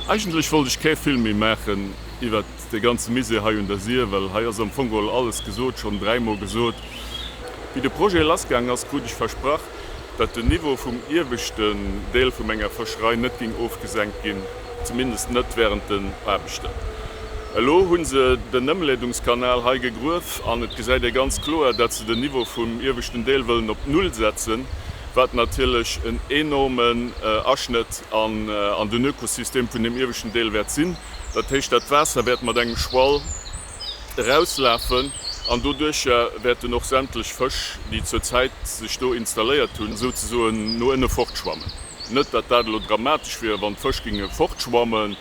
Eigentlech wollt ech kee Film méi maachen iwwert dee ganze Misär hei un der Sir, well hei ass am Fong geholl alles gesot, schonn dräimol gesot. Wéi de Projet lassgaang ass, krut ech versprach, dat den Niveau vum ieweschten Deel vu menger Fëscherei net ging ofgesenkt ginn, zumindest net während den Aarbechten. Elo hu se den Ëmleedungskanal hei gegruef an et gesäit ee ganz kloer, dat se den Niveau vum ieweschten Deel wëllen op Null setzen, wat natierlech en enormen Aschnëtt an den Ökosystem vun dem ieweschten Deel wäert sinn. Dat heescht, dat Waasser wäert mat engem Schwall erauslafen an doduercher wäerten och sämtlech Fësch, déi zur Zäit sech do installéiert hunn, souzesoen no ënne fortschwammen. Net, datt dat elo dramatesch wier, wann d'Fësch géinge fortschwammen,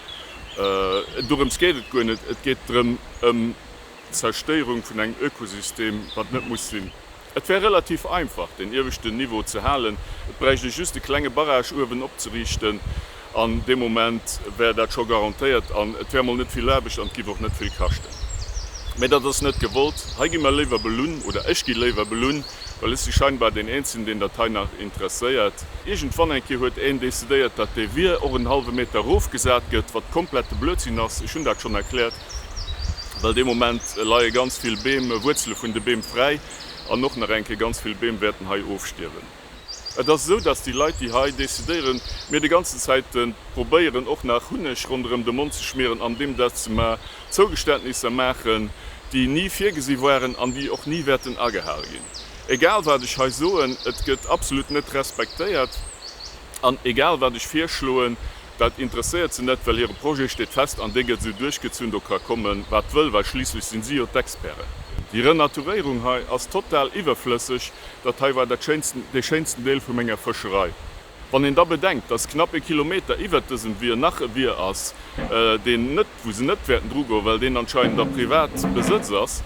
dorëms geet et guer net. Et geet drëm ëm d'Zerstéierung vun engem Ökosystem, wat net muss sinn. Et wär relativ einfach, deen ieweschten Niveau ze halen. Et bräicht ee just e klenge Barrage uewen opzeriichten an dee Moment wär dat scho garantéiert an et wär mol net vill Aarbecht an et giff och net vill kaschten. Mä dat ass net gewollt. Hei gi mer léiwer belunn, oder ech gi léiwer belunn, well ech si scheinbar deen Eenzegen, deen dat hei nach interesséiert. Iergendwann eng Kéier huet een decidéiert, datt dee Wier och en hallwe Meter erofgesat gëtt, wat komplette Blödsinn ass. Ech hunn dat schonn erkläert. Well dee Moment leie ganz vill Beem, Wuerzele vun de Beem fräi an och nach eng Kéier ganz vill Beem wäerten hei ofstierwen. Et ass esou, dass déi Leit, déi hei decidéieren, mir déi ganzen Zäite probéieren och nach Hunneg ronderëm de Mond ze schmieren, andeem dass se mer Zougeständnisser maachen, déi ni virgesi waren an déi och ni wäerten agehale ginn. Egal wat ech hei soen, et gëtt absolut net respektéiert an egal wat ech virschloen, Dat interesséiert se net, well hire Projet steet fest an dee gëtt esou duerchgezunn, do ka kommen, wat wëll, well schliisslech sinn si jo d'Experten. Déi Renaturéierung hei ass total iwwerflësseg, dat hei war dat schéinsten, dee schéinsten Deel vu menger Fëscherei. Wann een da bedenkt, dass knapp e Kilometer iwwert dësem Wier nach e Wier ass, deen net, wou se net wäerten drugoen, well deen anscheinend a Privatbesëtz ass,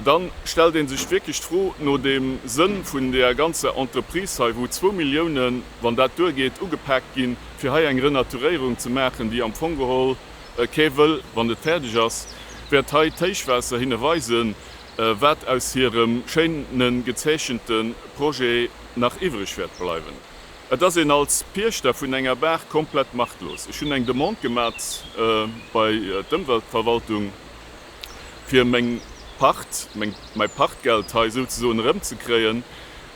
dann stellt ee sech wierklech d'Fro no dem Sënn vun där ganzer Entreprise hei, wou zwou Milliounen, wann dat duergeet, ugepaakt ginn, fir hei eng Renaturéierung ze maachen, déi am Fong geholl kee wëll. Wann et fäerdeg ass, wäert hei d'Héichwaasser hinne weisen, wat aus hirem schéine gezeechente Projet nach iwwreg wäert bleiwen. Et ass een als Piechter vun enger Baach komplett machtlos. Ech hunn eng Demande gemat bei d'Ëmweltverwaltung. fir meng Part, meng, mäi Partgeld hei souzesoen erëmzekréien,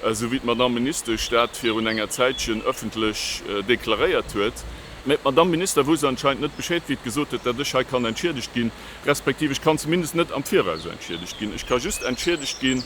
esou wéi d'Madamm Ministesch dat virun enger Zäitchen öffentlech deklaréiert huet. Mä d'Madamm Minister wousst anscheinend net Bescheed, wéi et gesot huet, dat ech hei kann entschiedegt ginn, respektiv ech kann zumindest net am Viraus entschiedegt ginn. Ech ka just entschiedegt ginn,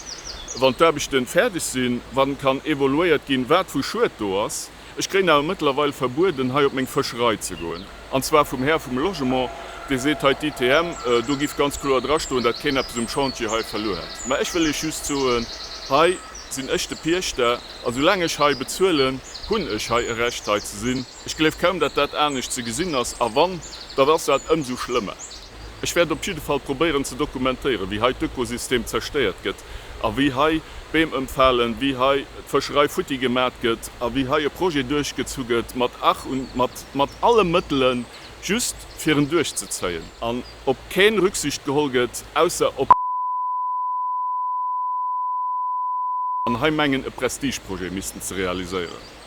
wann d'Aarbechte fäerdeg sinn, wa kann evoluéiert ginn, wat vu Schued do ass. Ech kréien awer mëttlerweil verbueden, hei op meng Fëscherei ze goen. An zwar vum Här vum Logement, dee seet, hei d'ITM, do giff ganz kloer drastoen, dat keen eppes um Chantier hei verluer hätt. Mä ech wëll Iech just soen, hei sinn ech de Piechter, a soulaang ech hei bezuelen, hunn ech hei e Recht, hei ze sinn. Ech gleef kaum, dat dat anescht ze gesinn ass. A wann, da ass dat ëmsou schlëmmer. Ech wäert op jidde Fall probéieren ze dokumentéieren, wéi hei d'Ökosystem zerstéiert gëtt a wéi hei Beem ëmfalen, wéi hei d'Fëscherei futti gemat gëtt a wéi hei e Projet duerchgezu gëtt mat Ach und mat mat alle Mëttelen, just fir en duerchzezéien an op keen Rücksicht geholl gëtt, ausser op. An hei mengen e Prestigeprojet missten ze realiséieren.